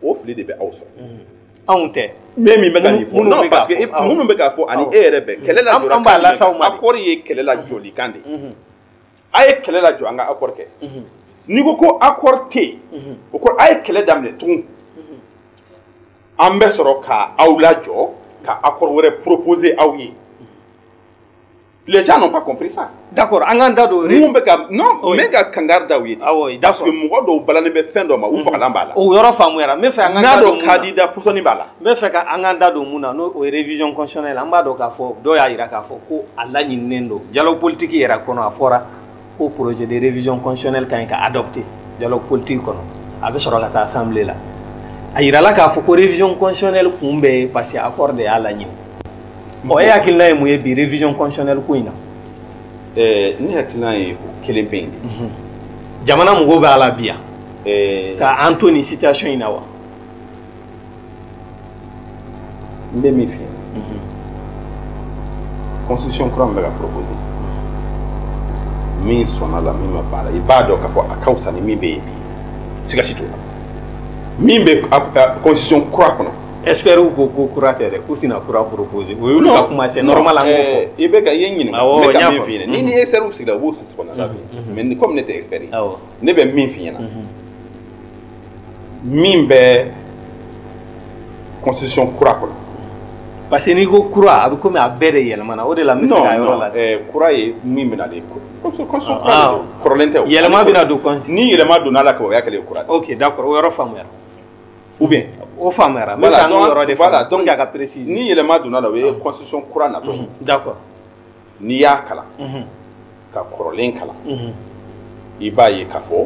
O fili de bɛ aw sɔrɔ. Anw tɛ. Mais min bɛ ka nin fɔ, non, parce que minnu bɛ k'a fɔ ani e yɛrɛ bɛɛ kɛlɛ la jɔra. An b'a lase aw ma. Accord ye kɛlɛ la jɔlikan de ye. A ye kɛlɛ lajɔ, an ka accord kɛ. N'i ko ko accord tɛ yen, o kɔrɔ a ye kɛlɛ daminɛ tugun. An bɛ sɔrɔ ka aw lajɔ ka accord wɛrɛ proposer aw ye. Les gens n'ont pas compris ça. D'accord, an k'an da don. Mun bɛ ka, non, n bɛ ka kangari da u ye. Awɔ, d'accord. Parce que mɔgɔ dɔw balannen bɛ fɛn dɔ ma, u fagalan b'a la. O yɔrɔ faamuyara, n bɛ fɛ an k'an da don mun na. N'a dɔn candidat pɔsɔni b'a la. N bɛ fɛ ka an k'an da don mun na, n'o o ye révision constitutionnelle. An b'a dɔn k'a fɔ dɔw y'a jira k'a fɔ ko a laɲininen don dialogue politique yɛrɛ kɔnɔ. A fɔra ko projet de révision constitutionnelle ka ɲi ka adopter dialogue politique kɔnɔ, a bɛ sɔrɔ ka taa assemblée la. A yirala k'a fɔ ko révision constitutionnelle kun bɛ yen parce que accord de y'a laɲini. Ɔ, e hakilina ye mun ye bi révision constitutionnelle ko in na? Ne hakilina ye o kelen pe in de. Jamana mɔgɔw bɛ a la bi yan ka an to nin situation in na wa? N bɛ min f'i ɲɛna, constitution kura min bɛ ka proposer, min sɔnna la, min ma ban a la, i b'a dɔn k'a fɔ a ka fisa ni min bɛ yen bi, siga si t'o la. Min bɛ constitution kura kɔnɔ. Experts ko ko kura tɛ dɛ, k'u tɛna kura proposer. O y'olu ka kuma, c'est normal an k'o fɔ. I bɛ ka i ye n ɲininka, n bɛ ka min f'i ɲɛna, ni experts sigira, u b'o kɔnɔna f'i ɲɛna, mais comme ne tɛ expert ye, ne bɛ min f'i ɲɛna, min bɛ constitution kura kɔnɔ. Parce que n'i ko kura, a bɛ komi a bɛɛ de yɛlɛmana, o de la n bɛ fɛ k'a yɔrɔ la. Non, kura ye min bɛ nalen, constitution kura de don, kɔrɔlen tɛ o. Yɛlɛma bɛna don. Ni yɛlɛma donna a la, o y'a kɛlen ye kura de. Ok, d'accord, o yɔrɔ faamuyara. Ou bien. O faamuyara, n bɛ fɛ an k'o yɔrɔ de faamu pour que a ka préciser. Ni yɛlɛma donna la, o ye constitution kura natɔ ye. D'accord. N'i y'a kalan, ka kɔrɔlen kalan, i b'a ye k'a fɔ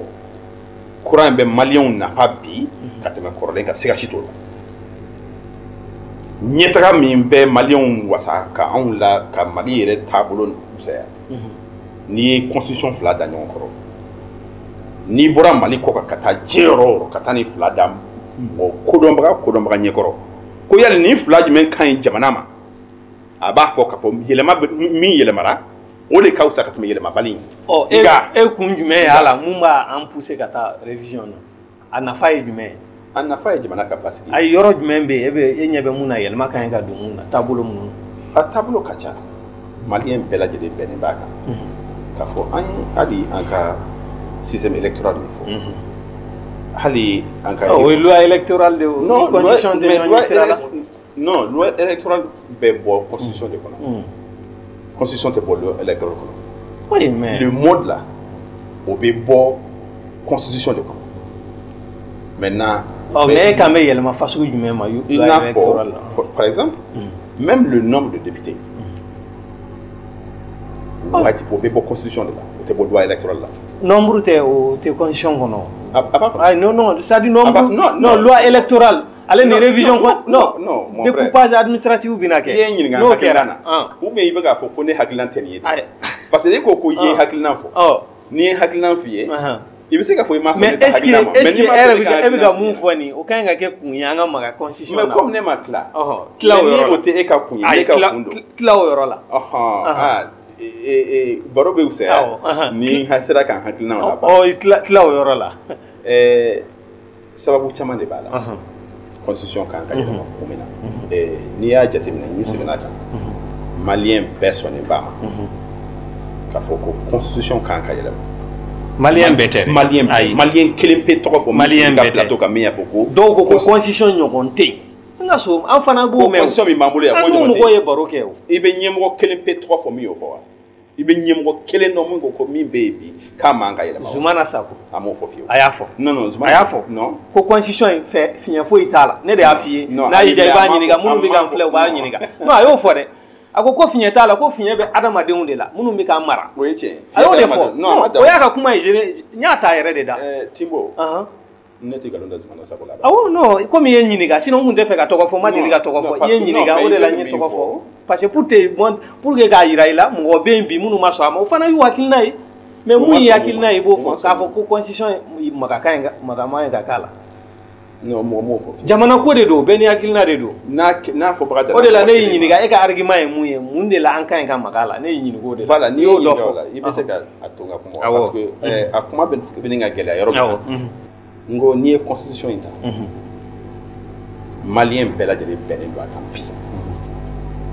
kura in bɛ maliyɛnw nafa bi ka tɛmɛ kɔrɔlen kan, siga si t'o la. Ɲɛtaga min bɛ maliyɛnw wasa ka anw la ka Mali yɛrɛ taabolo fisaya, n'i ye constitution fila da ɲɔgɔn kɔrɔ, n'i bɔra Mali kɔ kan ka taa diɲɛ yɔrɔ o yɔrɔ, ka taa ni fila da mɔgɔ kodɔnbaga ɲɛkɔrɔ ko yali nin fila jumɛn ka ɲi jamana ma, a b'a fɔ k'a fɔ yɛlɛma min yɛlɛmara, o de ka fisa ka tɛmɛ yɛlɛmabali in. Ɔ, e kun jumɛn y'a la mun b'a an pousser ka taa révision na? A nafa ye jumɛn ye? A nafa ye jamana ka basigi. Ayi, yɔrɔ jumɛn bɛ yen, e bɛ e ɲɛ bɛ mun na, yɛlɛma ka ɲi ka don mun na, taabolo minnu? A taabolo ka ca, maliyɛn bɛɛ lajɛlen bɛnnen b'a kan k'a fɔ an ye hali an ka système électoral min fɔ, hali an ka. O ye loi électorale de ye o. Non, constitution tɛ ɲɔgɔn ɲɛ sira la. Non, loi électorale bɛ bɔ constitution de kɔnɔ. Constitution tɛ bɔ loi électorale kɔnɔ. Oui, mais. Le mode là, o bɛ bɔ constitution de kɔnɔ. Maintenant. Oh, mais quand même, yɛlɛma fasugu jumɛn ma loi électorale la? Par exemple, même le nombre de députés, o bɛ bɔ constitution de la, o tɛ bɔ loi électorale la. Nombre tɛ, o tɛ constitution kɔnɔ. A b'a kɔnɔ. Ayi, non, non, c'est-à-dire nombre, non, loi électorale ale ni révision, non, non, mon frère, découpage administratif bɛna kɛ. I ye n ɲininka hakilina na, ou bien i bɛ k'a fɔ ko ne hakilina tɛ nin ye de? Parce que e ko ko i ye hakilina fɔ, n'i ye hakilina f'i ye, i bɛ se k'a fɔ i ma sɔn ne ta hakilina ma. Mais est-ce que e yɛrɛ bɛ ka mun fɔ nin, o ka ɲi ka kɛ kun ye an ka maga constitution na? Mais comme ne ma tila, tila o yɔrɔ la, ni o tɛ e ka kun ye, ne ka kun don. Tila o yɔrɔ la. Baro bɛ fisaya ni n sera ka n hakilina laban. Ɔ, tila o yɔrɔ la. Sababu caman de b'a la. Constitution kan ka yɛlɛma kun min na, n'i y'a jateminɛ, n seginna a kan, maliyɛn bɛɛ sɔnnen b'a ma k'a fɔ ko constitution kan ka yɛlɛma. Maliyɛn bɛɛ tɛ dɛ. Maliyɛn bɛɛ, maliyɛn kelen pe tɔgɔ fɔ. Maliyɛn bɛɛ tɛ. Plateau kan min y'a fɔ ko. Dɔw ko ko constitution ɲɔgɔn tɛ yen. N ka so, an fana b'o mɛn. Constitution min b'an bolo yan, ko an ɲɔgɔn tɛ yen. N'u mɔgɔw ye baro kɛ o. I bɛ ɲɛmɔgɔ kelen pe tɔgɔ fɔ min y'o fɔ wa? I bɛ ɲɛmɔgɔ kelen dɔn min ko ko min bɛ yen bi k'a man ka yɛlɛma. Zumana Sako. A m'o fɔ fiyewu. A y'a fɔ. Non, non, Zumana. A y'a fɔ. Non. Ko constitution in fɛ fiɲɛ foyi t'a la. Ne de y'a f'i ye. N'a y'i diya i b'a ɲininka, minnu bɛ k'an filɛ u b'a ɲininka. Non, a y'o fɔ dɛ. A ko ko fiɲɛ t'a la, ko fiɲɛ bɛ adamadenw de la minnu bɛ k'an mara. O ye tiɲɛ ye. A y'o de fɔ. Non, o y'a ka kuma ye, n y'a ta yɛrɛ de da. Timbo. Ne tɛ nkalon da Zumana Sako la. Awɔ, non, komi i ye n ɲininka, sinon n tun tɛ fɛ ka tɔgɔ fɔ, n ma deli ka tɔgɔ fɔ. I ye n ɲininka, o de la n ye tɔgɔ fɔ. Parce que pour te pour que k'a jira i la, mɔgɔ bɛ yen bi minnu ma sɔn a ma, o fana y'u hakilina ye. Mais mun y'i hakilina ye, i b'o fɔ k'a fɔ ko constitution maga ka ɲi, maga man ɲi ka k'a la. Non, mɔgɔ m'o fɔ. Jamana ko de don, bɛɛ n'i hakilina de don. N'a fɔbaga O de la ne y'i ɲininka, e ka argument ye mun ye, mun de la an ka ɲi ka maga a la, ne y'i ɲininka o de la. Voilà, n'i y'o dɔ fɔ, i bɛ se ka a to n ka kuma, parce que a kuma bɛ ɲini ka gɛlɛya yɔrɔ min na. N ko n'i ye constitution in ta, malien bɛɛ lajɛlen bɛnnen don a kan bi,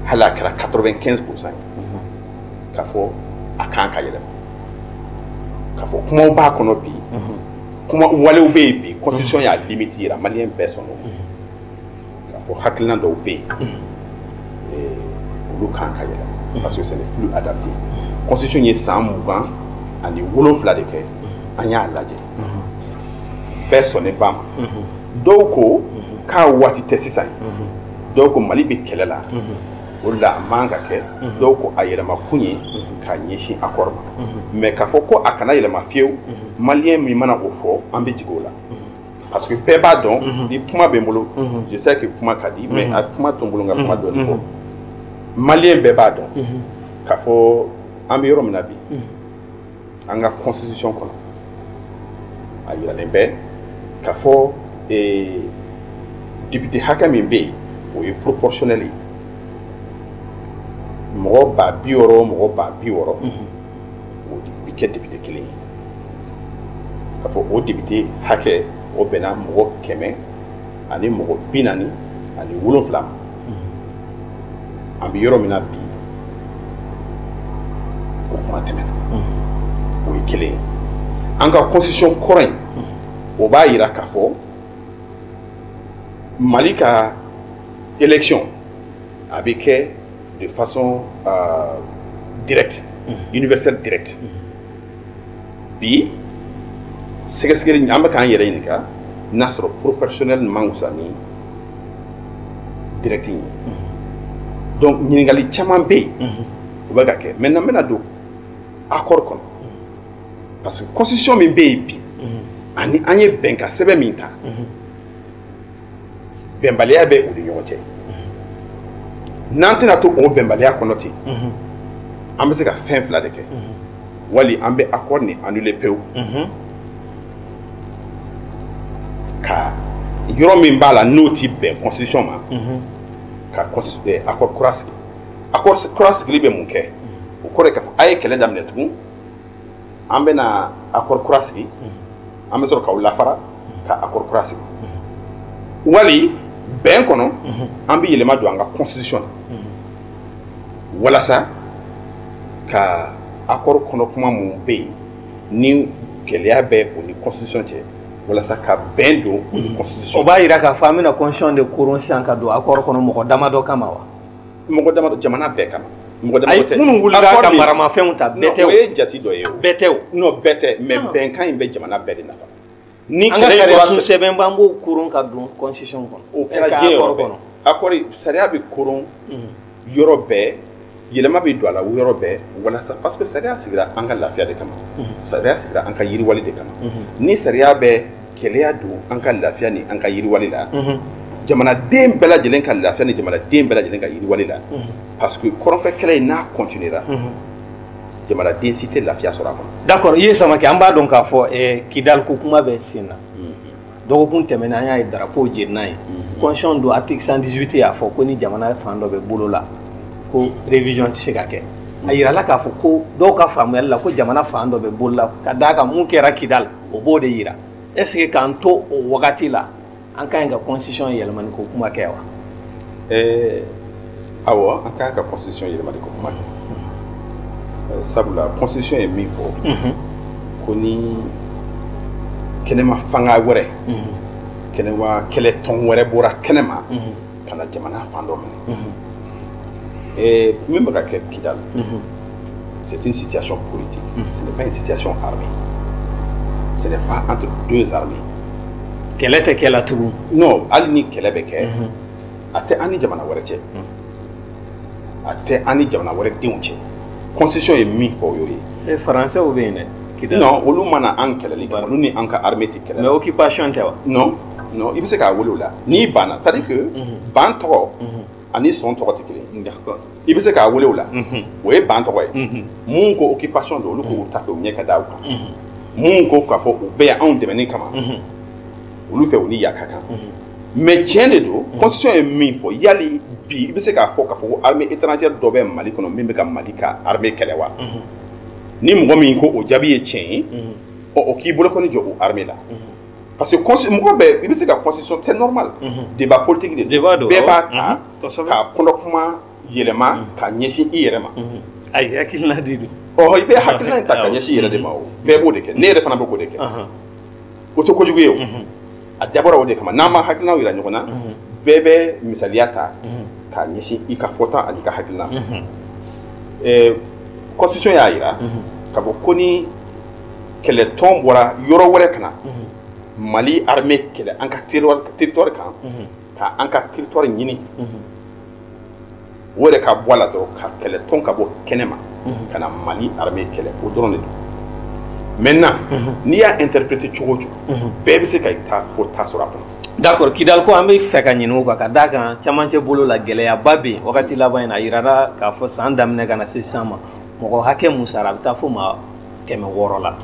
hali a kɛra 95% ye, k'a fɔ a kan ka yɛlɛma, k'a fɔ kumaw b'a kɔnɔ bi, kuma walew bɛ yen bi, constitution y'a limite yira, malien bɛɛ sɔnna o ma, k'a fɔ hakilina dɔw bɛ yen, olu kan ka yɛlɛma parce que ce n'est plus adapté. Constitution ye san 27 de kɛ, an y'a lajɛ, bɛɛ sɔnnen ba ma. Dɔw ko k'a waati tɛ sisan ye, dɔw ko Mali bɛ kɛlɛ la, o de la a man ka kɛ, dɔw ko a yɛlɛma kun ye k'a ɲɛsin accord ma. Mais k'a fɔ ko a kana yɛlɛma fiyewu, malien min mana o fɔ, an bɛ jigin o la, parce que bɛɛ b'a dɔn ni kuma bɛ n bolo. Je sais que kuma ka di, mais a kuma to n bolo, n ka kuma dɔɔni fɔ. Malien bɛɛ b'a dɔn k'a fɔ an bɛ yɔrɔ min na bi, an ka constitution kɔnɔ, a yiralen bɛ k'a fɔ député hakɛ min bɛ yen, o ye proportionnel ye. Mɔgɔ 60 000 o mɔgɔ 60 000, o bɛ kɛ député kelen ye. K'a fɔ o député hakɛ, o bɛnna mɔgɔ 147 ma. An bɛ yɔrɔ min na bi, o kuma tɛmɛna, o ye kelen ye. An ka constitution kɔrɔ in, o b'a yira k'a fɔ Mali ka élection a bɛ kɛ de façon directe, universelle, directe. Bi sɛgɛsɛgɛli, an bɛ k'an yɛrɛ ɲininka n'a sɔrɔ proportionnel man fisa ni direct in ye. Donc ɲininkali caman bɛ yen, o bɛ ka kɛ. Maintenant, n bɛna don accord kɔnɔ, parce que constitution min bɛ yen bi, ani an ye bɛnkan sɛbɛn min ta, bɛnbaliya bɛ u ni ɲɔgɔn cɛ. N'an tɛna to o bɛnbaliya kɔnɔ ten, an bɛ se ka fɛn fila de kɛ: wali an bɛ accord nin annuler pewu, ka yɔrɔ min b'a la n'o ti bɛn constitution ma, ka accord kura sigi. Accord kura sigili bɛ mun kɛ? O kɔrɔ ye k'a fɔ a ye kɛlɛ daminɛ tugun, an bɛna accord kura sigi, an bɛ sɔrɔ k'aw lafara ka accord kura sigi. Wali bɛn kɔnɔ, an bɛ yɛlɛma don an ka constitution na walasa ka accord kɔnɔ kuma mun bɛ yen ni gɛlɛya bɛ o ni constitution cɛ, walasa ka bɛn don o ni constitution. O b'a yira k'a fɔ an bɛna constitution de koron sisan ka don accord kɔnɔ mɔgɔ damadɔ kama wa? Mɔgɔ damadɔ, jamana bɛɛ kama. Mɔgɔ damadɔ tɛ. Minnu wulila ka maramafɛnw ta, bɛɛ tɛ. O ye jate dɔ ye o. Bɛɛ tɛ o. Non, bɛɛ tɛ, mais bɛnkan in bɛ jamana bɛɛ de nafa. Ni an ka sariya sun sɛbɛn b'an b'o koron ka don constitution kɔnɔ. O kɛra diɲɛ yɔrɔ bɛɛ. Accord, sariya bɛ koron yɔrɔ bɛɛ, yɛlɛma bɛ don a la yɔrɔ bɛɛ, walasa parce que sariya sigira an ka lafiya de kama, sariya sigira an ka yiriwali de kama. Ni sariya bɛ gɛlɛya don an ka lafiya ni an ka yiriwali la, jamanaden bɛɛ lajɛlen ka lafiya ni jamanaden bɛɛ lajɛlen ka yiriwali la, parce que kɔrɔnfɛ kɛlɛ in n'a continuera, jamanaden si tɛ lafiya sɔrɔ a kɔnɔ. D'accord, i ye Samakɛ, an b'a dɔn k'a fɔ Kidali ko kuma bɛ sen na. Dɔgɔkun tɛmɛnen, an y'a ye drapeau jenina ye. Constitution don, article 118 y'a fɔ ko ni jamana fan dɔ bɛ bolo la, ko révision tɛ se ka kɛ. A yirala k'a fɔ ko dɔw ka faamuyali la, ko jamana fan dɔ bɛ bolo la, ka d'a kan mun kɛra Kidali, o b'o de yira. Est ce que k'an to o wagati la, an ka ɲi ka constitution yɛlɛmani ko kuma kɛ wa? Awɔ, an ka kan ka constitution yɛlɛmani ko kuma kɛ, sabula constitution ye min fɔ, ko ni kɛnɛma fanga wɛrɛ, kɛnɛma kɛlɛtɔn wɛrɛ bɔra kɛnɛma ka na jamana fan dɔ minɛ, min bɛ ka kɛ Kidal, c'est une situation politique, ce n'est pas une situation armée, ce n'est pas entre deux armées. Kɛlɛ tɛ kɛla tugun. Non, hali ni kɛlɛ bɛ kɛ, a tɛ an ni jamana wɛrɛ cɛ, a tɛ an ni jamana wɛrɛ denw cɛ. Constitution ye min fɔ, o y'o ye. Français bɛ yen dɛ. Non, olu mana an kɛlɛli kɛ, olu ni an ka armée tɛ kɛlɛ. Mais occupation tɛ wa? Non, non, i bɛ se k'a wele o la n'i banna, c'est à dire que ban tɔgɔ ani sɔn tɔgɔ tɛ kelen ye. D'accord. I bɛ se k'a wele o la, o ye ban tɔgɔ ye. Mun ko occupation don, olu k'u ta fɛ, u ɲɛ ka da u kan. Mun ko k'a fɔ u bɛɛ yan anw dɛmɛni kama, olu fɛ u ni ya ka kan. Mais tiɲɛ de don, constitution ye min fɔ, yali bi i bɛ se k'a fɔ k'a fɔ ko armée étrangère dɔ bɛ Mali kɔnɔ min bɛ ka Mali ka armée kɛlɛ wa? Ni mɔgɔ min ko o jaabi ye tiɲɛ ye, ɔ, o k'i bolo kɔni jɔ o armée la. Parce que mɔgɔ bɛɛ, i bɛ se ka constitution, c'est normal, débat politique de. Débat don. Bɛɛ b'a ta k'a kɔnɔkuma yɛlɛma ka ɲɛsin i yɛrɛ ma. Ayi, hakilina di don. Ɔ, i bɛ hakilina in ta ka ɲɛsin i yɛrɛ de ma. O bɛɛ b'o de kɛ, ne yɛrɛ fana bɛ k'o de kɛ. O tɛ kojugu ye. O a dabɔra o de kama. N'an ma hakilinaw yira ɲɔgɔn na, bɛɛ bɛ misaliya ta k'a ɲɛsin i ka fɔta ani ka hakilina. Constitution y'a yira k'a fɔ ko ni kɛlɛtɔn bɔra yɔrɔ wɛrɛ ka na Mali armée kɛlɛ an ka territoire kan, ka an ka territoire ɲini, o yɛrɛ ka bɔ a la dɔrɔn, ka kɛlɛtɔn ka bɔ kɛnɛ ma ka na Mali armée kɛlɛ, o dɔrɔn de don. Maintenant, n'i y'a interpréter cogo o cogo, bɛɛ bɛ se ka i ta fɔ ta sɔrɔ a kɔnɔ. D'accord. Kidal ko, an bɛ fɛ ka ɲini o kan, ka d'a kan camancɛ bolo la, gɛlɛyaba bɛ yen wagati laban in na. A yirara k'a fɔ san daminɛ ka na se sisan ma, mɔgɔ hakɛ mun sara, a bɛ taa fo maa 600 la.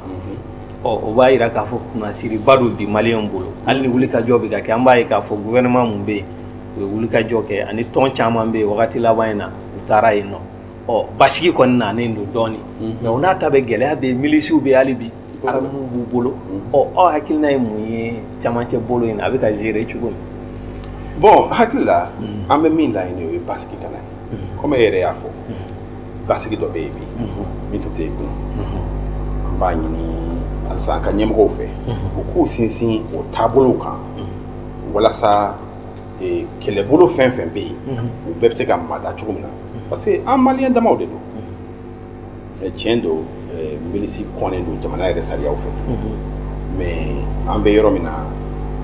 Ɔ, o b'a yira k'a fɔ kunnasiriba don bi maliyɛnw bolo. Hali ni wulikajɔ bɛ ka kɛ, an b'a ye k'a fɔ gouvernement mun bɛ yen, u ye wulikajɔ kɛ, ani tɔn caman bɛ yen, wagati laban in na u taara yen nɔ. Ɔ, basigi kɔni nanen don dɔɔnin, mais o n'a ta bɛ, gɛlɛya bɛ yen, milisiw bɛ yen hali bi, armes b'u bolo. Ɔ, aw hakilina ye mun ye camancɛ bolo in na, a bɛ ka gérer cogo min? Bon, hakili la, an bɛ min laɲini, o ye basigi ka na ye. Komi e yɛrɛ y'a fɔ, basigi dɔ bɛ yen bi min tun tɛ yen kunun. An b'a ɲini halisa an ka ɲɛmɔgɔw fɛ, u k'u sinsin o taabolow kan, walasa kɛlɛbolo fɛn fɛn bɛ yen, u bɛɛ bɛ se ka mada cogo min na, parce que an maliyɛn damaw de don. Tiɲɛ don, milisi kɔnnen don jamana yɛrɛ sariyaw fɛ, mais an bɛ yɔrɔ min na,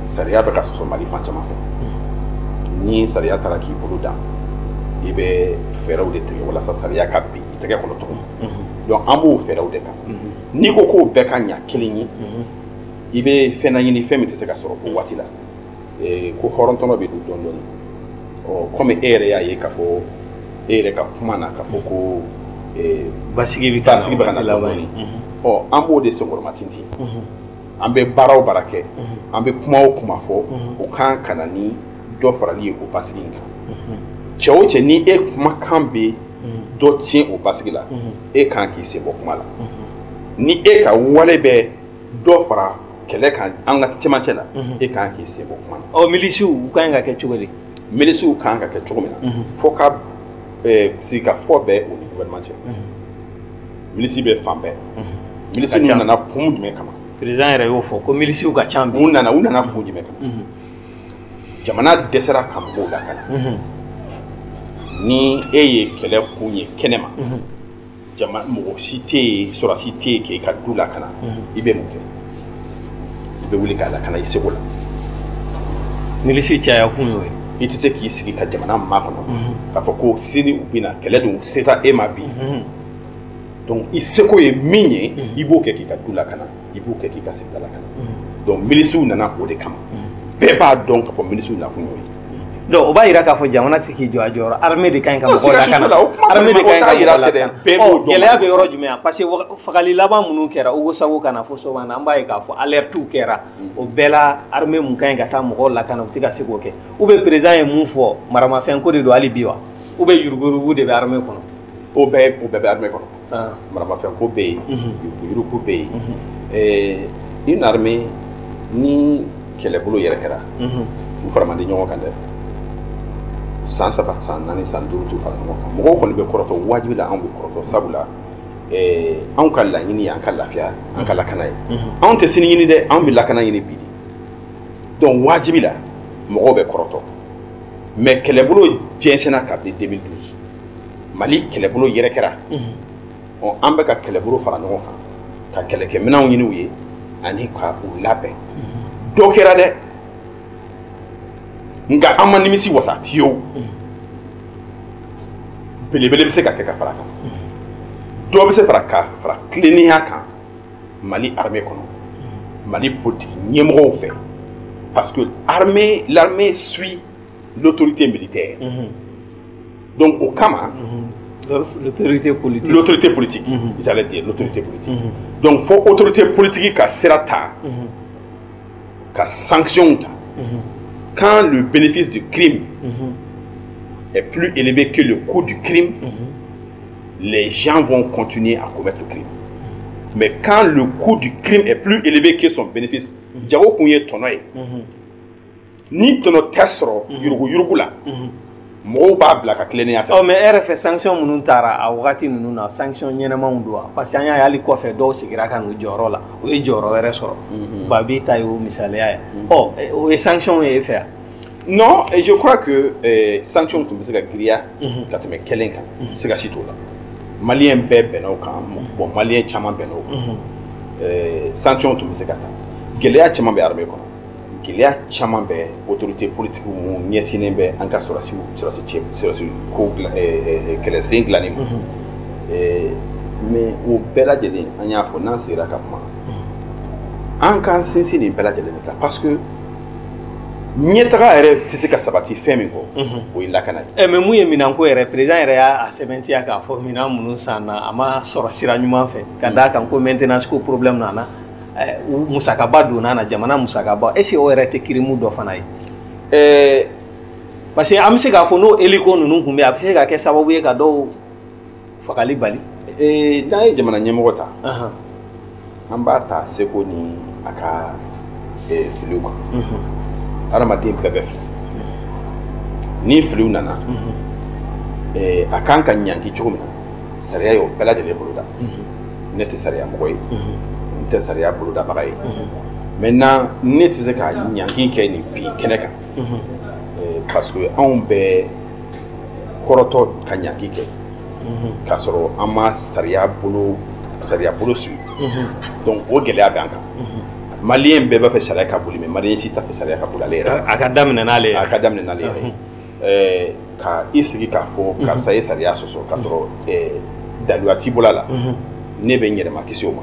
sariya bɛ ka sɔsɔ Mali fan caman fɛ. Ni sariya taara k'i bolo dan, i bɛ fɛɛrɛw de tigɛ walasa sariya ka bin i tɛgɛ kɔnɔ tugun. Donc an b'o fɛɛrɛw de kan. N'i ko k'o bɛɛ ka ɲa kelen ye, i bɛ fɛn laɲini, fɛn min tɛ se ka sɔrɔ o waati la. Ko hɔrɔntɔnɔ bɛ don dɔɔni dɔɔni. Ɔ, komi e yɛrɛ y'a ye k'a fɔ, e yɛrɛ ka kuma na, k'a fɔ ko basigi bɛ ka na. Basigi bɛ ka na wagati laban dɔɔni. in. Ɔ, an b'o de senkɔrɔma tintin. An bɛ baara o baara kɛ, an bɛ kuma o kuma fɔ, o kan ka na ni dɔ farali ye o basigi in kan. Cɛ o cɛ, ni e kumakan bɛ dɔ tiɲɛ o basigi la, e kan k'i sen bɔ kuma la. Ni e ka wale bɛ dɔ fara kɛlɛ kan an ka cɛmancɛ la, e kan k'i sen bɔ kuma la. Ɔ, milisiw, u ka ɲi ka kɛ cogo di? Milisiw kan ka kɛ cogo min na, fo ka sigikafɔ bɛ o ni gouvernement cɛ. Milisi bɛ fan bɛɛ. Milisi Ka ninnu ca. nana kun jumɛn kama? Président yɛrɛ y'o fɔ ko milisiw ka ca bi. U nana kun jumɛn kama? Jamana dɛsɛra ka mɔgɔw lakana. Ni e ye kɛlɛ kun ye kɛnɛ ma, jama mɔgɔ si tɛ yen, sɔrɔsi tɛ yen k'e ka du lakana, i bɛ mun kɛ? I bɛ wuli k'a lakana i seko la. Milisi caya kun y'o ye. I tɛ se k'i sigi ka jamana makɔnɔ k'a fɔ ko sini u bɛna kɛlɛ dun, se t'a e ma bi. Donc i seko ye min ye, i b'o kɛ k'i ka du lakana, i b'o kɛ k'i ka sigida lakana. Donc milisiw nana o de kama. Bɛɛ b'a dɔn k'a fɔ milisiw nakun y'o ye. Donc o b'a yira k'a fɔ jamana tɛ k'i jɔ a jɔyɔrɔ, armée de ka ɲi ka Non, mɔgɔw siga si lakana. t'o la, o kuma Armée de kɔni ka ɲi o ka t'a yira mɔgɔw tɛ dɛ, lakana. bɛɛ b'o Ɔ, dɔn. gɛlɛya bɛ yɔrɔ jumɛn? Parce que fagali laban minnu kɛra Ogosago ka na fo Sobane, an b'a ye k'a fɔ alerte kɛra o bɛɛ la. Armée mun ka ɲi ka taa mɔgɔw lakana, u tɛ ka se k'o kɛ. Ou bien président ye mun fɔ, maramafɛn ko de don hali bi wa, ou bien yuruguyurugu de bɛ armée kɔnɔ? O bɛɛ bɛ armée kɔnɔ. Ah. Maramafɛn ko bɛ yen, yuruguyurugu bɛ yen. Une armée, ni kɛlɛbolo yɛrɛ kɛra, u fara man di ɲɔgɔn kan dɛ. San 3, san 4, san 5, t'u fara ɲɔgɔn kan. Mɔgɔw kɔni bɛ kɔrɔtɔ wajibi la, anw bɛ kɔrɔtɔ, sabula anw ka laɲini ye an ka lafiya, an ka lakana ye. Anw tɛ sini ɲini dɛ, anw bɛ lakana ɲini bi de. Donc wajibi la, mɔgɔw bɛ kɔrɔtɔ. Mais kɛlɛbolo jɛnsɛnna kabini 2012. Mali kɛlɛbolo yɛrɛ kɛra. Ɔ, an bɛ ka kɛlɛbolo fara ɲɔgɔn kan, ka kɛlɛkɛminɛnw ɲini u ye ani ka u labɛn. Dɔ kɛra dɛ, nka an ma nimisi wasa fiyewu. Belebele bɛ se ka kɛ ka fara a kan. Dɔ bɛ se fara ka fara tilennenya kan Mali armée kɔnɔ, Mali politique ɲɛmɔgɔw fɛ, parce que l'armée suit l'autorité militaire. Donc o kama L'autorité politique. L'autorité politique, j'allais dire l'autorité politique. Donc fo autorité politique ka sira ta, ka sanction ta. Quand le bénéfice du crime est plus élevé que le coût du crime, les gens vont continuer à commettre le crime. Mais quand le coût du crime est plus élevé que son bénéfice, jago kun ye tɔnɔ ye. Ni tɔnɔ tɛ sɔrɔ yurugu-yurugu la, mɔgɔw b'a bila ka tilennenya sira. Ɔ, mais e yɛrɛ fɛ, sanction minnu taara a wagati ninnu na, sanction ɲɛnɛmanw don wa? Parce que an y'a ye, hali kɔfɛ dɔw sigira ka n'u jɔyɔrɔ la, u ye jɔyɔrɔ wɛrɛ sɔrɔ. Babi ta y'o misaliya ye. Ɔ, o ye sanction ye e fɛ yan? Non, et je crois que sanction tun bɛ se ka giriya ka tɛmɛ kɛlen kan, siga si t'o la. Maliyɛn bɛɛ bɛnna o kan, bon, maliyɛn caman bɛnna o kan. Sanction tun bɛ se ka ta. Gɛlɛya caman bɛ armée kɔnɔ, gɛlɛya caman bɛ autorité politique mun ɲɛsinnen bɛ an ka sɔrɔdasiw, sɔrɔdasi cɛ, sɔrɔdasi ko dilan, kɛlɛsen dilanni ma. Mais o bɛɛ lajɛlen, an y'a fɔ n'an sigira ka kuma, an k'an sinsin nin bɛɛ lajɛlen kan, parce que ɲɛtaga yɛrɛ tɛ se ka sabati fɛn min kɔ, o ye lakana ye. Ɛ, mais mun ye minɛnko yɛrɛ, président yɛrɛ y'a sɛbɛntiya k'a fɔ minɛn minnu sanna, a ma sɔrɔ sira ɲuman fɛ, ka d'a kan ko maintenance ko problème nana, u musakaba donna na, jamana musakaba. Est ce que o yɛrɛ tɛ crime dɔ fana ye? Parce que an bɛ se k'a fɔ n'o hélico ninnu tun bɛ yen, a bɛ se ka kɛ sababu ye ka dɔw fagali bali. N'an ye jamana ɲɛmɔgɔ ta, an b'a ta seko ni a ka filiw kan. Hadamaden bɛɛ bɛ fili. Ni filiw nana, a kan ka ɲangi cogo min na, sariya y'o bɛɛ lajɛlen boloda. Ne tɛ sariya mɔgɔ ye, n tɛ sariya bolodabaga ye. Maintenant, ne tɛ se ka ɲangi kɛ nin bi kɛnɛ kan, parce que anw bɛ kɔrɔtɔ ka ɲangi kɛ k'a sɔrɔ an ma sariya bolo suit. Donc o gɛlɛya bɛ an kan. Maliyɛn bɛɛ b'a fɛ sariya ka boli, mais maliyɛn si t'a fɛ sariya ka boli ale yɛrɛ. A ka daminɛ n'ale yɛrɛ. A ka daminɛ n'ale yɛrɛ. Ka i sigi k'a fɔ karisa ye sariya sɔsɔ k'a sɔrɔ daluya t'i bolo a la, ne bɛ n yɛrɛma kisi o ma,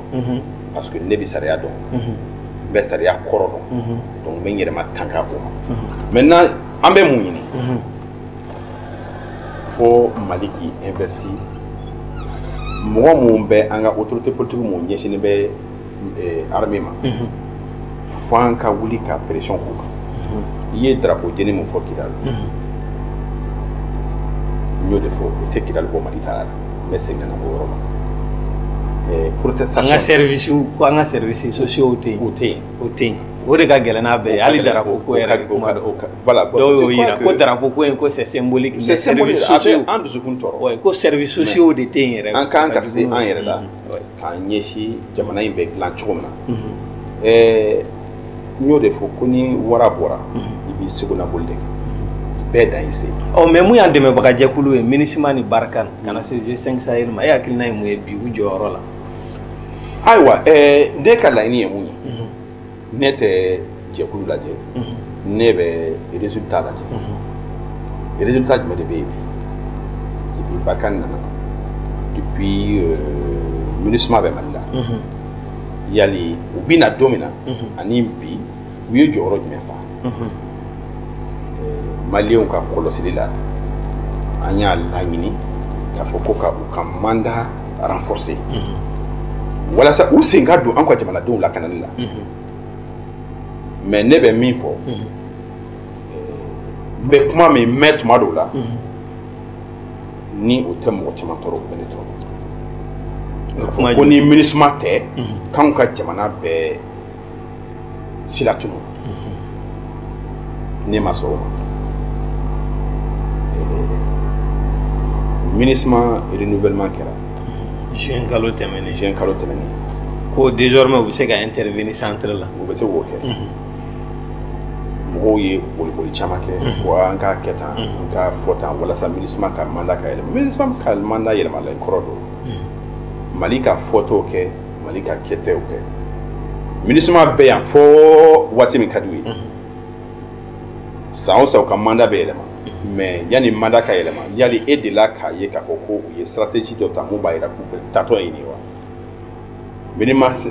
parce que ne bɛ sariya dɔn, n bɛ sariya kɔrɔ dɔn, donc n bɛ n yɛrɛma tanga o ma. Maintenant, an bɛ mun ɲini? Fo Mali k'i investi. Mɔgɔ mun bɛ an ka autorité politique mun ɲɛsinnen bɛ armée ma, fo an ka wuli ka pression k'u kan. I ye drapeau jeni mun fɔ Kidali, n y'o de fɔ, o tɛ Kidali bɔ Mali ta la. N bɛ segin ka na o yɔrɔ la. Protestation, an ka service ko, an ka services sociaux tɛ yen. O tɛ yen. O tɛ yen, o de ka gɛlɛn n'a bɛɛ ye. Hali drapeau ko yɛrɛ kuma dɔ, voilà, dɔw y'o yira ko drapeau ko in, ko c'est symbolique, mais services sociaux, an dusukun tɔɔrɔ. Ouais, ko services sociaux de tɛ yen yɛrɛ. An kan ka se an yɛrɛ la k'an ɲɛsin jamana in bɛ dilan cogo min na. N y'o de fɔ ko ni wara bɔra, i b'i seko na boli de kɛ, bɛɛ dan y'i se. Ɔ, mais mun y'an dɛmɛbagajɛkulu ye, MINUSMA ni Barkhane, ka na se G5 Sahel ma, e hakilina ye mun ye bi u jɔyɔrɔ la? Ayiwa, ne ka laɲini ye mun ye? Ne tɛ jɛkulu lajɛ, ne bɛ résultat lajɛ. Résultat jumɛn de bɛ yen bi? Depuis Barkhane nana, depuis MINUSMA bɛ Mali la, yali u bɛ na don min na ani bi, u ye jɔyɔrɔ jumɛn fa maliyɛnw ka kɔlɔsili la? An y'a laɲini k'a fɔ ko ka u ka mandat renforcer walasa u sen ka don an ka jamanadenw lakanali la. Mais ne bɛ min fɔ, n bɛ kuma min mɛn tuma dɔw la, ni o tɛ mɔgɔ caman tɔɔrɔ, o bɛ ne tɔɔrɔ, k'a fɔ ko ni MINUSMA tɛ, k'anw ka jamana bɛɛ sila tunu. Ne ma sɔn o ma. MINUSMA renouvellement kɛra juin kalo tɛmɛnen. Juin kalo tɛmɛnen. Ko désormais u bɛ se ka intervenir centre la. U bɛ se k'o kɛ. Mɔgɔw ye boliboli caman kɛ ko an k'a kɛ tan, an k'a fɔ tan, walasa MINUSMA ka mandat ka yɛlɛma. MINUSMA ka mandat yɛlɛmalen kɔrɔ don, Mali ka fɔtɔw kɛ, Mali ka kɛtɛw kɛ. MINUSMA bɛ yan fo waati min ka d'u ye. San o san, u ka mandat bɛ yɛlɛma. Mais yanni mandat ka yɛlɛma, yali e delila k'a ye k'a fɔ ko u ye stratégie dɔ ta mun b'a jira k'u taatɔ ye nin ye wa?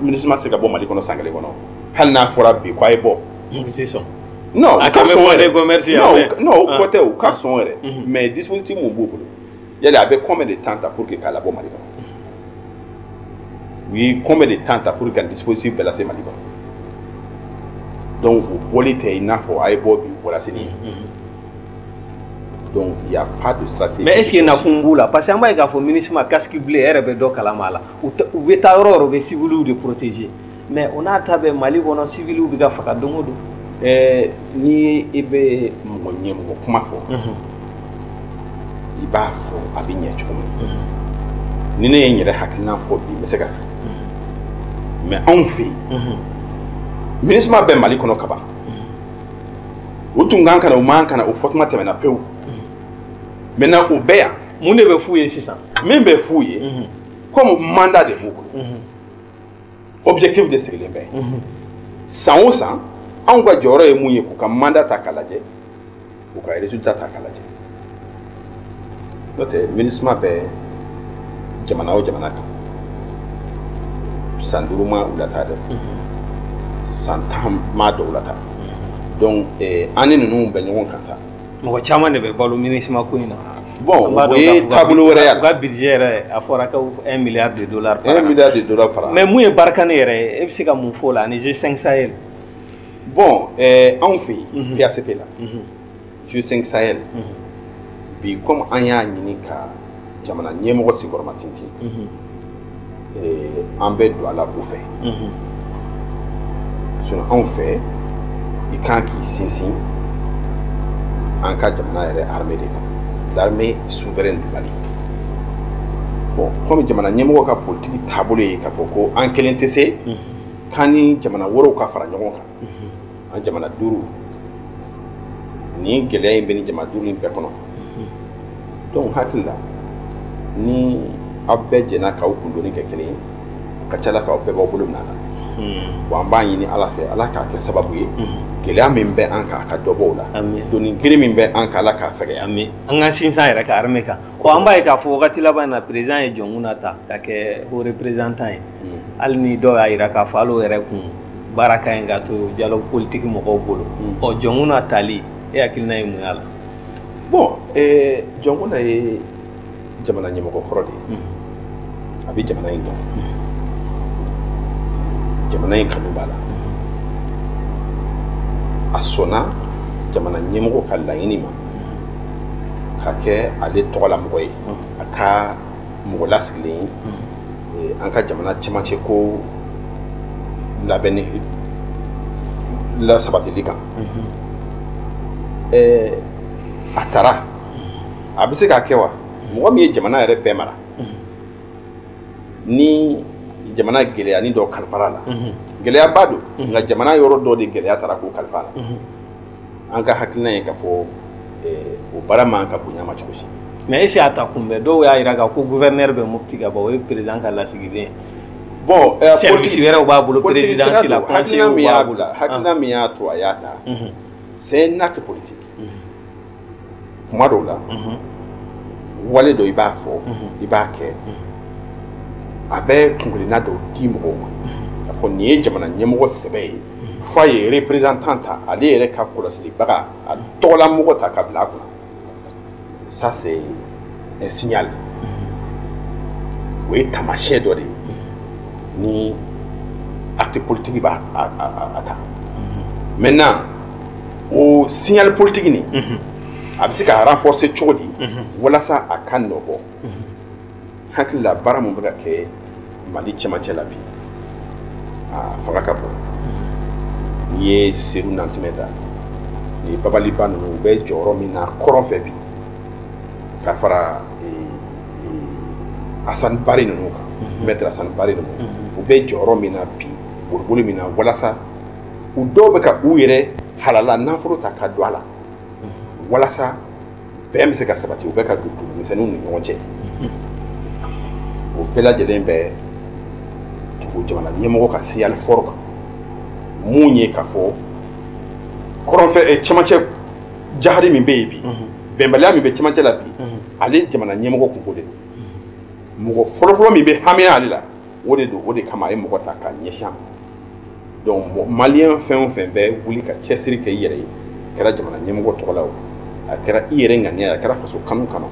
MINUSMA se ka bɔ Mali kɔnɔ san kelen kɔnɔ, hali n'a fɔra bi ko a ye bɔ. U tɛ sɔn. Non, u ka sɔn yɛrɛ. Non, non, o kɔ tɛ, u ka sɔn yɛrɛ. Mais dispositif mun b'u bolo, yali a bɛ combien de temps ta pour que k'a labɔ Mali kɔnɔ? U ye combien de temps ta pour que ka dispositif bɛɛ lase Mali kɔnɔ? Donc o bɔli tɛ i n'a fɔ a ye bɔ bi, u bɔra sini. Donc il y a pas de stratégie. Mais est-ce que nakun b'u la? Parce que an b'a ye k'a fɔ MINUSMA casque bleu e yɛrɛ bɛ dɔ kalama a la, u bɛ taa yɔrɔ o yɔrɔ, u bɛ civils de protéger. Mais o n'a ta bɛɛ, Mali kɔnɔ civils bɛ ka faga don o don. Ni i bɛ mɔgɔ ɲɛmɔgɔ kuma fɔ, i b'a fɔ a bɛ ɲɛ cogo min. Ni ne ye n yɛrɛ hakilina fɔ bi, n bɛ se ka fili. Mais anw fɛ yen, MINUSMA bɛ Mali kɔnɔ kaban. U tun kan ka na, u man ka na, o fɔtuma tɛmɛna pewu. Maintenant u bɛ yan. Mun de bɛ f'u ye sisan? Min bɛ f'u ye, comme mandat de b'u bolo, objectif de sigilen bɛ. San o san, anw ka jɔyɔrɔ ye mun ye? K'u ka mandat ta k'a lajɛ, k'u ka résultat ta k'a lajɛ. N'o tɛ, MINUSMA bɛ jamana o jamana kan, san 5 ma u la taa dɛ, san 10 ma dɔw la taa. Donc an ni ninnu bɛ ɲɔgɔn kan sa. Mɔgɔ caman de bɛ balo MINUSMA ko in na. Bon, o ye taabolo wɛrɛ y'a la. U ka budget yɛrɛ, a fɔra ko 1 milliard de dollars par an. 1 milliard de dollars par an. Mais mun ye Barkhane yɛrɛ ye, e bɛ se ka mun fɔ o la ani G5 Sahel? Bon, anw fɛ yen, PACP la, G5 Sahel, bi comme an y'a ɲini ka jamana ɲɛmɔgɔ sigiyɔrɔma tintin, an bɛ don a la u fɛ. Sinon anw fɛ, i kan k'i sinsin an ka jamana yɛrɛ armée de kan, l'armée souveraine du Mali. Bon, comme jamana ɲɛmɔgɔ ka politique taabolo ye k'a fɔ ko an kelen tɛ se, k'an ni jamana wɛrɛw ka fara ɲɔgɔn kan, an jamana 5 nin gɛlɛya in bɛ ni jamana 5 in bɛɛ kɔnɔ. Donc hakili la, ni aw bɛɛ jɛnna k'aw kundoni kɛ kelen ye, a ka ca ala fɛ aw bɛɛ b'aw bolo minɛ a la. Bon, an b'a ɲini ala fɛ, ala k'a kɛ sababu ye, gɛlɛya min bɛ an kan, a ka dɔ bɔ o la. Doni girin min bɛ an kan, ala k'a fɛgɛya. An ka sinsin yɛrɛ ka armée kan. Ɔ, an b'a ye k'a fɔ wagati laban in na, président ye Dioncounda ta ka kɛ haut représentant ye. Hali ni dɔw y'a jira k'a fɔ hali o yɛrɛ kun baara ka ɲi ka to dialogue politique mɔgɔw bolo. Ɔ, Dioncounda tali, e hakilina ye mun y'a la? Bon, Dioncounda ye jamana ɲɛmɔgɔ kɔrɔ de ye. A bɛ jamana in dɔn, jamana in kanu b'a la. A sɔnna jamana ɲɛmɔgɔ ka laɲini ma ka kɛ ale tɔgɔlamɔgɔ ye, a ka mɔgɔ lasigilen ye an ka jamana cɛmancɛ ko labɛnni lasabatili kan. A taara, a bɛ se k'a kɛ wa? Mɔgɔ min ye jamana yɛrɛ bɛɛ mara, ni jamana gɛlɛya ni dɔ kalifara la, gɛlɛyaba don, nka jamana yɔrɔ dɔ de gɛlɛya taara k'o kalifa la. An ka hakilina ye k'a fɔ o baara man ka bonya ma cogo si. Mais est ce que a ta kunbɛn? Dɔw y'a jira k'a ko gouverneur bɛ Mopti ka ban, o ye président ka lasigiden ye. Bon, service wɛrɛw b'a bolo présidence la, conseiller b'a bolo. Hakilina min y'a to a y'a ta, c'est un acte politique. Kuma dɔw la, wale dɔ i b'a fɔ, i b'a kɛ, a bɛ kunkilenna dɔw di mɔgɔw ma k'a fɔ nin ye jamana ɲɛmɔgɔ sɛbɛ ye, f'a ye représentant ta, ale yɛrɛ ka kɔlɔsilibaga, a tɔgɔlamɔgɔ ta ka bila a kunna. Ça c'est un signal, o ye taamasiyɛn dɔ de ye ni acte politique b'a a ta. Maintenant, o signal politique nin, a bɛ se ka renforcer cogo di walasa a ka nɔ bɔ? Hakili la, baara mun bɛ ka kɛ Mali cɛmancɛ la bi, a fanga ka bon. N'i ye Seru Nantimɛ ta, ni Babaliba ninnu, u bɛ jɔyɔrɔ min na kɔrɔn fɛ bi, ka fara Hassan Bari ninnu kan, maître Hassan Bari ninnu, u bɛ jɔyɔrɔ min na bi, boliboli min na, walasa u dɔw bɛ ka u yɛrɛ halala nafolo ta ka don a la, walasa bɛn bɛ se ka sabati u bɛ ka don dugumisɛnninw ni ɲɔgɔn cɛ. O bɛɛ lajɛlen bɛ tugu jamana ɲɛmɔgɔ ka signal fort kan, mun ye k'a fɔ kɔrɔnfɛ cɛmancɛ jahadi min bɛ yen bi, bɛnbaliya min bɛ cɛmancɛ la bi, ale jamana ɲɛmɔgɔ kunko de don. Mɔgɔ fɔlɔfɔlɔ min bɛ hami ale la, o de don. O de kama a ye mɔgɔ ta k'a ɲɛsin a ma. Donc malien fɛn o fɛn bɛ wuli ka cɛsiri kɛ i yɛrɛ ye, a kɛra jamana ɲɛmɔgɔ tɔgɔ la o, a kɛra i yɛrɛ ŋaniya ye, a kɛra faso kanu kama,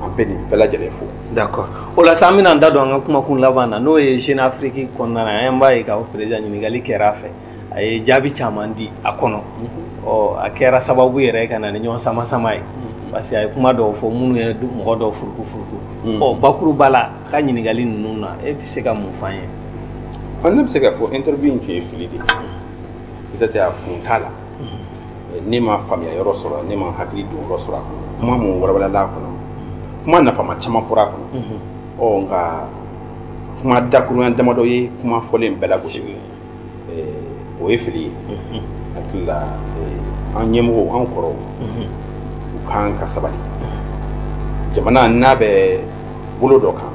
an bɛ nin bɛɛ lajɛlen fo. D'accord, o la sa, an bɛna an da don an ka kumakun laban na, n'o ye Jeune Afrique kɔnɔna na. An b'a ye k'a fɔ président ɲininkali kɛra a fɛ, a ye jaabi caman di a kɔnɔ. Ɔ, a kɛra sababu yɛrɛ ye ka na ni ɲɔgɔn sama sama ye. Parce que a ye kuma dɔw fɔ minnu ye mɔgɔ dɔw furuku furuku. Ɔ bakuruba la a ka ɲininkali ninnu na, e bɛ se ka mun f'an ye? Ne bɛ se k'a fɔ interview in tun ye fili de ye. Peut-être a kun t'a la. Ne ma faamuya yɔrɔ sɔrɔ, ne ma hakili don yɔrɔ sɔrɔ a kɔnɔ. Kuma mun walawalala a kɔnɔ, kuma nafama caman fɔra a kɔnɔ. Ɔ nka kuma dakurunya damadɔ ye kuma fɔlen bɛɛ lagosi. O ye fili ye. Hakili la an ɲɛmɔgɔw, an kɔrɔw, u kan ka sabali. Jamana n'a bɛ bolo dɔ kan,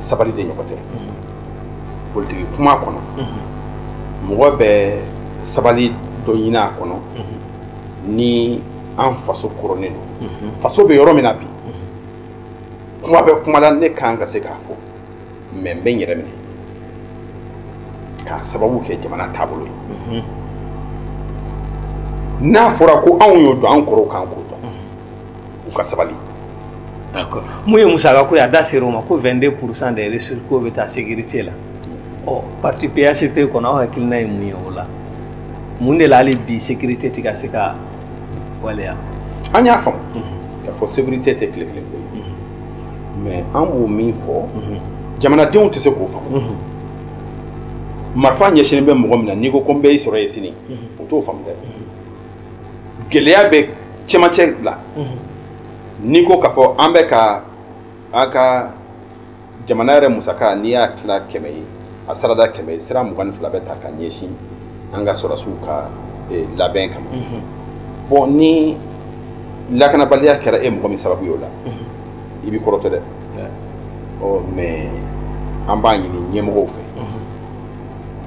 sabali de ɲɔgɔn tɛ. Politiki kuma kɔnɔ, mɔgɔ bɛ sabali dɔ ɲini a kɔnɔ ni an faso kɔrɔnen don. Faso bɛ yɔrɔ min na bi, kuma bɛ kuma la ne kan ka se k'a fɔ, mais n bɛ n yɛrɛ minɛ k'a sababu kɛ jamana taabolo ye. N'a fɔra ko anw y'o dɔn, an kɔrɔw kan k'o dɔn, u ka sabali. D'accord. Mun ye musaka ko ye, a da ser'o ma ko 22% des ressources k'o bɛ taa sécurité la. Ɔ parti PACP kɔnɔ, aw hakilina ye mun ye o la? Mun de la hali bi sécurité tɛ ka se ka waleya? An y'a faamu k'a fɔ sécurité tɛ tile kelen ko ye, mais an b'o min fɔ, jamanadenw tɛ se k'o faamu. Marifa ɲɛsinnen bɛ mɔgɔ min na, n'i ko ko n bɛ i sɔrɔ yen sini, o t'o faamu dɛ. Gɛlɛya bɛ cɛmancɛ la, n'i ko k'a fɔ an bɛ ka an ka jamana yɛrɛ musaka, n'i y'a tila 100 ye, a sarada 100 ye, sira 22 bɛ ta ka ɲɛsin an ka sɔrɔdasiw ka labɛn kama. Bon, ni lakanabaliya kɛra e mɔgɔ min sababu ye o la, i b'i kɔrɔtɔ dɛ. Ɔ mais an b'a ɲini ɲɛmɔgɔw fɛ,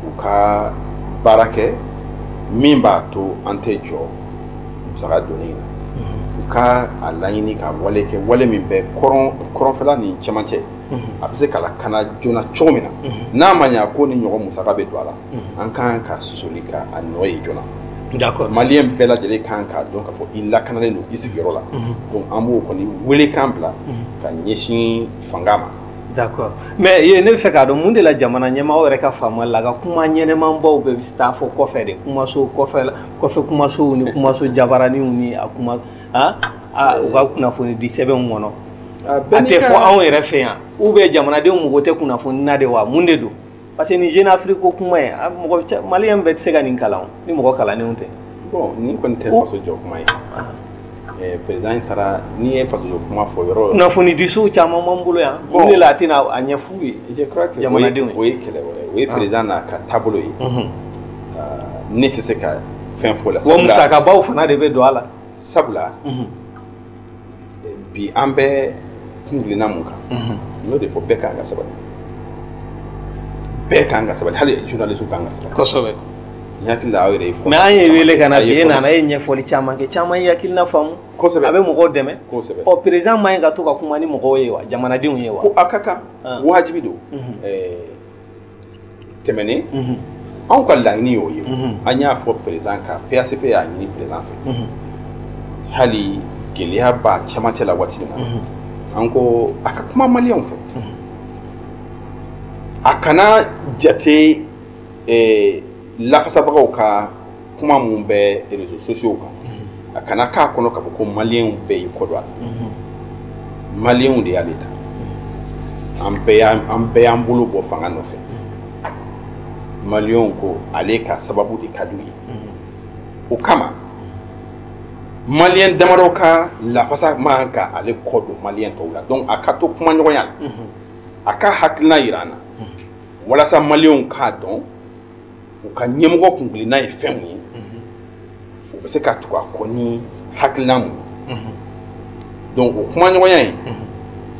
u ka baara kɛ min b'a to an tɛ jɔ musaka donni na. U ka a laɲini ka wale kɛ, wale min bɛ kɔrɔnfɛla ni cɛmancɛ, a bɛ se ka lakana joona cogo min na. N'a ma ɲɛ ko ni ɲɔgɔn musaka bɛ don a la, an kan ka soli ka a nɔ ye joona. D'accord. Maliyɛn bɛɛ lajɛlen kan k'a dɔn k'a fɔ i lakanalen don i sigiyɔrɔ la. Donc an b'o kɔni welekan bila ka ɲɛsin fanga ma. D'accord. Mais ne bɛ fɛ k'a dɔn mun de la jamana ɲɛmaaw yɛrɛ ka faamuya la, ka kuma ɲɛnɛmanbaw bɛɛ bɛ taa fɔ kɔfɛ de, kumaso kɔfɛ, kɔfɛ kumasow ni kumaso jabaraninw ni a kuma u ka kunnafoni di sɛbɛnw kɔnɔ. A tɛ fɔ anw yɛrɛ fɛ yan, ou bien jamanadenw mago tɛ kunnafoni na de wa, mun de don? Parce que ni Jeune Afrique ko kuma ye, mɔgɔ maliyɛn bɛɛ tɛ se ka nin kalan ni mɔgɔ kalannenw tɛ. Bon, nin kɔni tɛ faso jɔ kuma ye. Président taara, n'i ye faso jɔ kuma fɔ yɔrɔ. Kunnafoni disow caman b'an bolo yan. Mun de la a tɛna a ɲɛf'u ye? Je crois que jamanadenw o ye kɛlɛ wɛrɛ, o ye président n'a ka taabolo ye. Ne tɛ se ka fɛn fɔ o la. Wa musakabaw fana de bɛ don a la. Sabula bi an bɛ kunkilenna mun kan, n y'o de fɔ, bɛɛ kan ka sabali. Bɛɛ kan ka sabali, hali journaliste kan ka sabali. Kosɛbɛ. N hakili la aw yɛrɛ ye fɔ. Mais an ye wele ka na bi, e nana, e ye ɲɛfɔli caman kɛ, caman ye hakilina faamu. Kosɛbɛ. A bɛ mɔgɔw dɛmɛ. Kosɛbɛ. Ɔ président man ɲi ka to ka kuma ni mɔgɔw ye wa, jamanadenw ye wa? Ko a ka kan, wajibi don. Tɛmɛnen, anw ka laɲini y'o ye. An y'a fɔ président kan, PACP y'a ɲini président fɛ. Hali gɛlɛya b'a cɛmancɛ la waati min na, an ko a ka kuma maliyɛnw fɛ. A kana jate lafasabagaw ka kuma mun bɛ réseaux sociaux kan, a kana k'a kɔnɔ k'a fɔ ko maliyɛnw bɛɛ y'i kɔ don a la. Maliyɛnw de y'ale ta, an bɛɛ y'an bolo bɔ fanga nɔfɛ. Maliyɛnw ko ale ka sababu de ka d'u ye. O kama maliyɛn damadɔ ka lafasa man ka ale kɔ don maliyɛn tɔw la. Donc a ka to kumaɲɔgɔnya la, a ka hakilina yira an na walasa maliyɛnw k'a dɔn u ka ɲɛmɔgɔ kunkilenna ye fɛn mun ye, u bɛ se ka tugu a kɔ ni hakilina mun ye. Donc o kumaɲɔgɔnya in,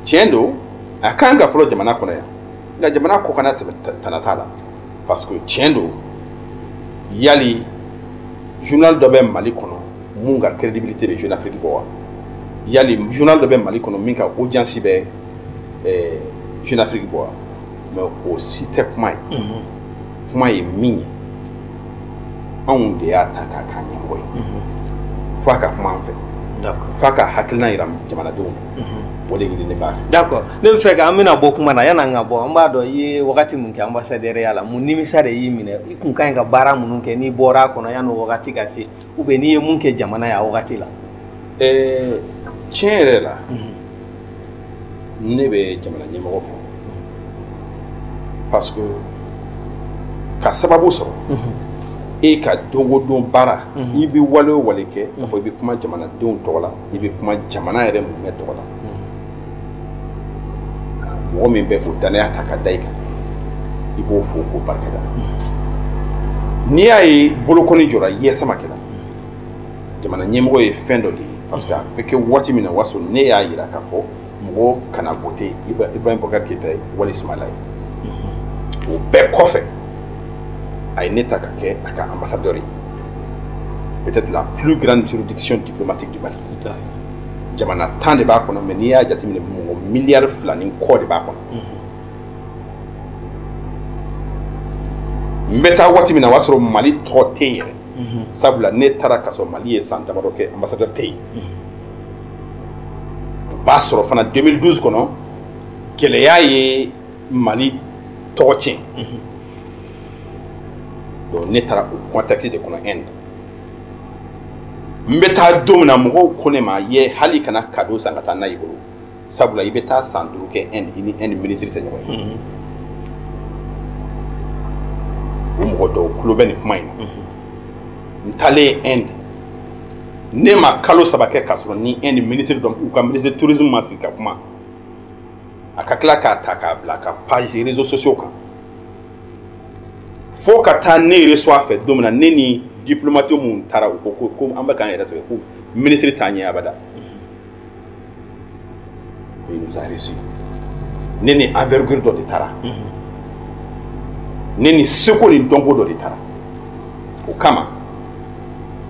tiɲɛ don, a kan ka fɔlɔ jamana kɔnɔ yan, nka jamana kɔkanna tana t'a la. Parce que tiɲɛ don, yali journal dɔ bɛ Mali kɔnɔ mun ka crédibilité bɛ Jeune Afrique bɔ wa? Yali journal dɔ bɛ Mali kɔnɔ min ka audience bɛ Jeune Afrique bɔ wa? Mais o si tɛ kuma ye. Kuma ye min ye, anw de y'a ta k'a k'an ɲɛmɔgɔ ye. F'a ka kuma an fɛ. F'a ka hakilina yira jamanadenw na. O de ɲininen b'a fɛ. D'accord. Ne bɛ fɛ k'an bɛna bɔ kuma na, yan'an ka bɔ, an b'a dɔn i ye wagati min kɛ ambassadeur ya la, mun nimisa de y'i minɛ? I kun ka ɲi ka baara minnu kɛ n'i bɔra a kɔnɔ yan'o wagati ka se, ou bien n'i ye mun kɛ jamana ye a wagati la? Tiɲɛ yɛrɛ la, ne bɛ jamana ɲɛmɔgɔ fo parce que ka sababu sɔrɔ e ka don o don baara, i bɛ wale o wale kɛ, k'a fɔ i bɛ kuma jamanadenw tɔgɔ la, i bɛ kuma jamana yɛrɛ mumɛ tɔgɔ la, mɔgɔ min bɛ o danaya ta ka da i kan, i b'o fo k'o barika da. N'i y'a ye bolokɔni jɔra ye Samakɛ la, jamana ɲɛmɔgɔ ye fɛn dɔ de ye, parce que a bɛ kɛ waati min na, o y'a sɔrɔ ne y'a yira k'a fɔ mɔgɔ kana voter Ibrahim Boubacar Keïta ye wali Soumaïla ye. O bɛɛ kɔfɛ, a ye ne ta ka kɛ a ka ambassadeur ye, peut-être la plus grande juridiction diplomatique du Mali. Jamana 10 de b'a kɔnɔ, mais n'i y'a jateminɛ, mɔgɔ 2.5 miliyari de b'a kɔnɔ. N bɛ taa waati min na, o y'a sɔrɔ Mali tɔgɔ tɛ yen yɛrɛ, sabula ne taara k'a sɔrɔ Mali ye san damadɔ kɛ ambassadeur tɛ yen. O b'a sɔrɔ fana 2012 kɔnɔ, gɛlɛya ye Mali tɔgɔ tiɲɛ. Donc ne taara o contexte de kɔnɔ Inde. N bɛ taa don min na, mɔgɔw ko ne ma ye hali kana cadeau san ka taa n'a y'i bolo, sabula i bɛ taa san 5 kɛ Inde, i ni Inde ministre tɛ ɲɔgɔn ye. O mɔgɔ dɔw tulo bɛ nin kuma in na. N taalen Inde, ne ma kalo 3 kɛ k'a sɔrɔ ni Inde ministre dɔ, u ka ministre tourisme ma sigi ka kuma, a ka tila k'a ta k'a bila a ka page réseaux sociaux kan, fo ka taa ne reçoit a fɛ don min na, ne ni diplomate mun taara, u ko ko an bɛ k'an yɛrɛ sɛgɛn, ko ministre t'an ɲɛ abada. Il nous a reçus. Ne ni envergure dɔ de taara, ne ni seko ni dɔnko dɔ de taara. O kama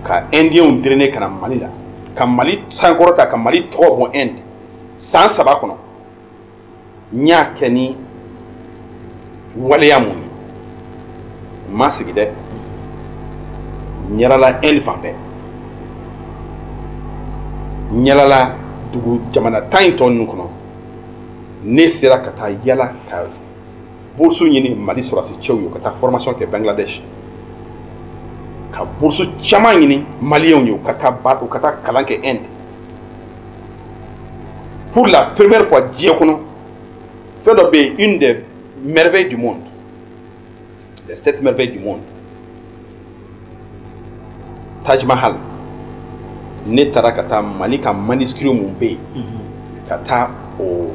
ka Indiens drainer ka na Mali la, ka Mali sankɔrɔta, ka Mali tɔgɔ bɔ Inde san 3 kɔnɔ. N y'a kɛ ni waleya mun ye, n ma sigi dɛ, n yalala Inde fan bɛɛ, n yalala dugu jamana 10 in tɔ ninnu kɔnɔ. Ne sera ka taa yala ka bourse ɲini Mali sɔrɔdasi cɛw ye ka taa formation kɛ Bangladesh, ka bourse caman ɲini Maliyɛnw ye u ka taa u ka taa kalan kɛ Inde. Pour la première fois diɲɛ kɔnɔ, fɛn dɔ bɛ yen, une des merveilles du monde, les 7 merveilles du monde, Taj Mahal, ne taara ka taa Mali ka manuscrit mun bɛ yen, ka taa o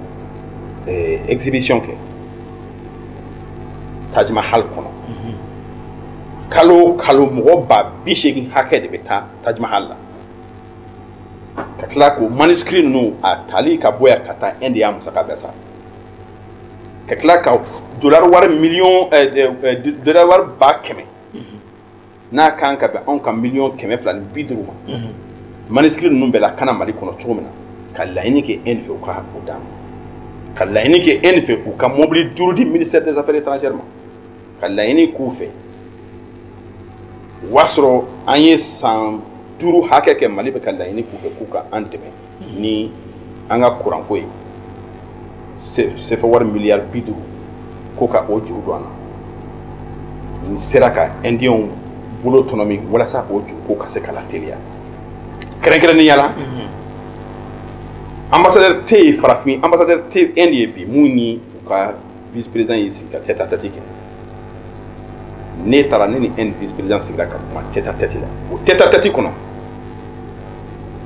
exhibition kɛ Taj Mahal kɔnɔ. Kalo o kalo, mɔgɔ 80,000 hakɛ de bɛ taa Taj Mahal la, ka tila k'o manuscrit ninnu a tali ka bɔ yan ka taa Inde y'a musaka bɛɛ sara, ka tila ka dollar wari miliyɔn, dollar wari 100,000 n'a kan ka bɛn anw ka 250 miliyɔn ma, manuscrit ninnu bɛɛ lakana Mali kɔnɔ cogo min na, ka laɲini kɛ Inde fɛ u ka o d'an ma, ka laɲini kɛ Inde fɛ u ka mobili 5 di ministère des Affaires étrangères ma, ka laɲini k'u fɛ. O b'a sɔrɔ an ye san 5 hakɛ kɛ Mali bɛ ka laɲini k'u fɛ k'u ka an dɛmɛ ni an ka kuranko ye, CFA wari 50 miliyari, ko ka o juru don an na. N sera ka Indiens bolo tɔnɔmi walasa o juruko ka se ka lateliya. Kɛrɛnkɛrɛnnenya la, ambassadeur tɛ yen, farafin ambassadeur tɛ Inde ye bi mun ni u ka vice président y'i sigi ka tête à tête kɛ. Ne taara, ne ni Inde vice président sigira ka kuma tête à tête la. O tête à tête kɔnɔ,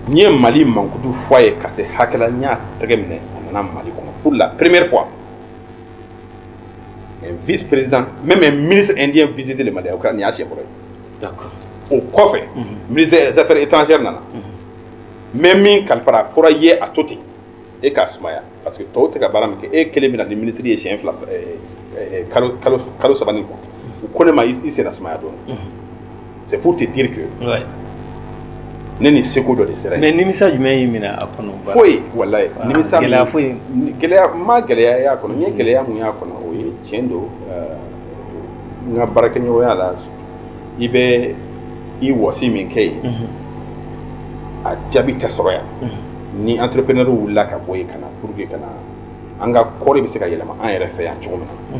n ye Mali mankutu fɔ a ye ka se hakɛ la, n y'a tɛgɛ minɛ, a nana Mali kɔnɔ pour la première fois. Un vice-président, même un ministre indien visiter le Mali, o kɛra nin y'a siɲɛ fɔlɔ ye. O kɔfɛ, ministre des Affaires étrangères nana. N bɛ min kalifara, a fɔra i ye a to ten, e k'a sumaya, parce que tɔw tɛ ka baara min kɛ, e kelen bɛ na ni ministre ye siɲɛ 2 kalo 3 nin kɔ. U ko ne ma i senna sumaya dɔɔnin. C'est pour te dire que ne ni seko dɔ de sera yen. Mais nimisa jumɛn y'i minɛ a kɔnɔ? Foyi, walayi. Nimisa gɛlɛya foyi? Gɛlɛya n ma gɛlɛya y'a kɔnɔ. N ye gɛlɛya mun y'a kɔnɔ, o ye tiɲɛ don, n ka baarakɛɲɔgɔnya la, i bɛ i wɔsi min kɛ yen, a jaabi tɛ sɔrɔ yan. Ni entrepreneur wulila ka bɔ yen ka na pour que ka na an ka kɔɔri bɛ se ka yɛlɛma an yɛrɛ fɛ yan cogo min na,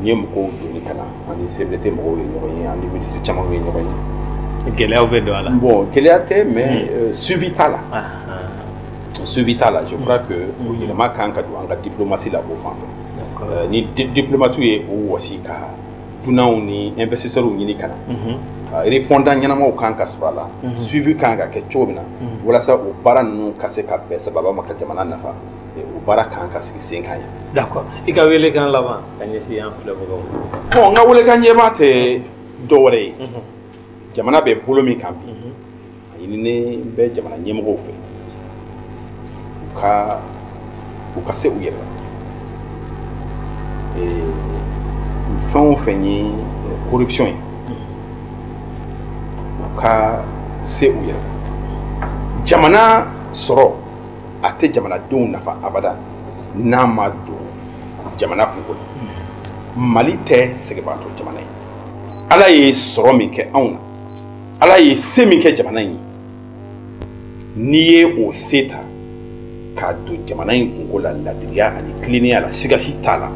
n ye mɔgɔw doni ka na, an ni CFDT mɔgɔw ye ɲɔgɔn ye, an ni ministre caman ye ɲɔgɔn ye. Gɛlɛyaw bɛ don a la. Bon, gɛlɛya tɛ, mais suivi t'a la. Suivi t'a la. Je crois que o yɛlɛma kan ka don an ka diplomatie la o fan fɛ. Ni diplomate ye o wɔsi ka dunanw ni investisseurs ɲini ka na, ka répondant ɲɛnamaw kan ka sɔrɔ a la, suivi kan ka kɛ cogo min na walasa o baara ninnu ka se ka bɛn sababa ma ka jamana nafa, o baara kan ka sigi sen kan yan. D'accord. I ka welekan laban ka ɲɛsin an filɛbagaw ma. Bon, n ka welekan ɲɛmaa tɛ dɔ wɛrɛ ye. Jamana bɛ bolo min kan bi, a ɲininen bɛ jamana ɲɛmɔgɔw fɛ u ka se u yɛrɛ la. Fɛn o fɛn ye corruption ye, u ka se u yɛrɛ la. Jamana sɔrɔ a tɛ jamanadenw nafa abada n'a ma don jamana kunko la. Mali tɛ sɛgɛnbagatɔ jamana ye. Ala ye sɔrɔ min kɛ anw na, Ala ye se min kɛ jamana in ye, n'i ye o se ta k'a don jamana in kunko la ladiriya ani tilennenya la, sigasi t'a la,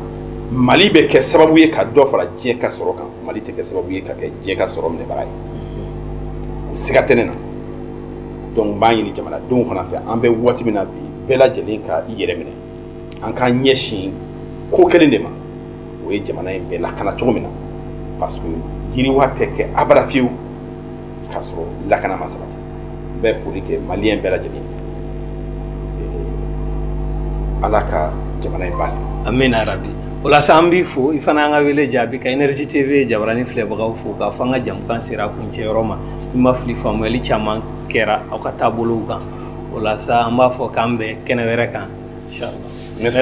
Mali bɛ kɛ sababu ye ka dɔ fara diɲɛ ka sɔrɔ kan. Mali tɛ kɛ sababu ye ka kɛ diɲɛ ka sɔrɔ minɛbaga ye, o siga tɛ ne na. Donc n b'a ɲini jamanadenw fana fɛ, an bɛ waati min na bi, bɛɛ lajɛlen ka i yɛrɛ minɛ, an k'an ɲɛsin ko kelen de ma, o ye jamana in bɛɛ lakana cogo min na, parce que yiriwa tɛ kɛ abada fiyewu k'a sɔrɔ lakana ma sabati. N bɛ foli kɛ maliyɛn bɛɛ lajɛlen ye. Ala ka jamana in basigi. Amina rabi. O la sa, an b'i fo, i fana an ka wele jaabi, ka Énergie TV jabarani filɛbagaw fo k'a fɔ an ka jamukan sera kuncɛyɔrɔ ma. I ma fili, faamuyali caman kɛra aw ka taabolow kan. O la sa, an b'a fɔ k'an bɛn kɛnɛ wɛrɛ kan, inchallah. Merci.